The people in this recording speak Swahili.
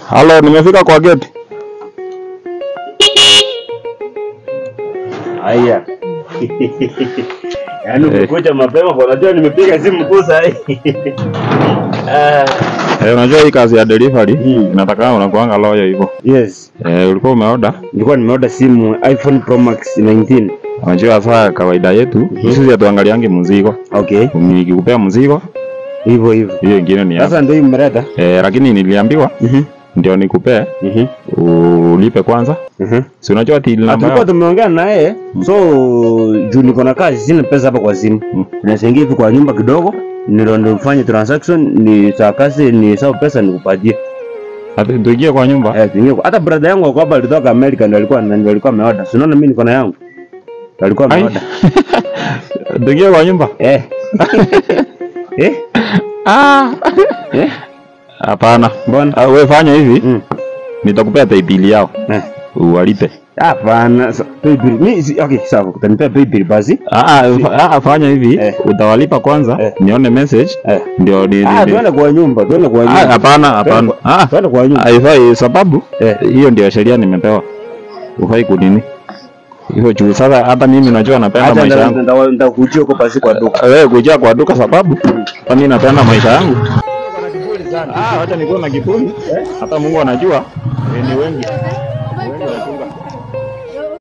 Halo, nimefika kwa gate. Haya. Yaani umekuja mapema kwa unajua nimepiga simu kuu saa hii. Unajua hii kazi ya delivery inataka unakuanga loyo hivyo. Yes. Ulikuwa umeorder? Nilikuwa nimeorder simu iPhone Pro Max 19. Unajua sasa kawaida yetu sisi hatuangaliangi mzigo. Okay. Nikikupea mzigo hivyo hivyo. Hiyo ingine ni sasa ndio imeleta. Lakini niliambiwa ndio nikupee ulipe kwanza. Si unajua till number. Tulikuwa tumeongea naye so juu niko na kazi sina pesa hapa kwa simu. Tunaingia hivi kwa nyumba kidogo ndio nifanye transaction ni saa kazi ni sawa pesa nikupatie. Hata tuingie kwa nyumba? Tuingie. Hata brother yangu kwa hapa alitoka America ndio alikuwa ameorder. Si unaona mimi niko na yangu. Alikuwa ameorder. Tuingie kwa nyumba? Hapana. Mbona? Wewe fanya hivi. Nitakupea paybill yao. Uwalipe. Hapana, paybill. Mimi okay, sawa, utanipea paybill basi. Fanya hivi, utawalipa kwanza, nione message, ndio ni tuende kwa nyumba, tuende kwa nyumba. Hapana, hapana. Tuende kwa nyumba. Haifai sababu hiyo ndio sheria nimepewa. Ufai kunini? Hiyo juu sasa hata mimi najua napenda maisha yangu. Nitakujia huko basi kwa duka. Wewe kujia kwa duka sababu hata mimi napenda maisha yangu. Acha nikuwe na kiburi. Hata Mungu anajua ni wengi.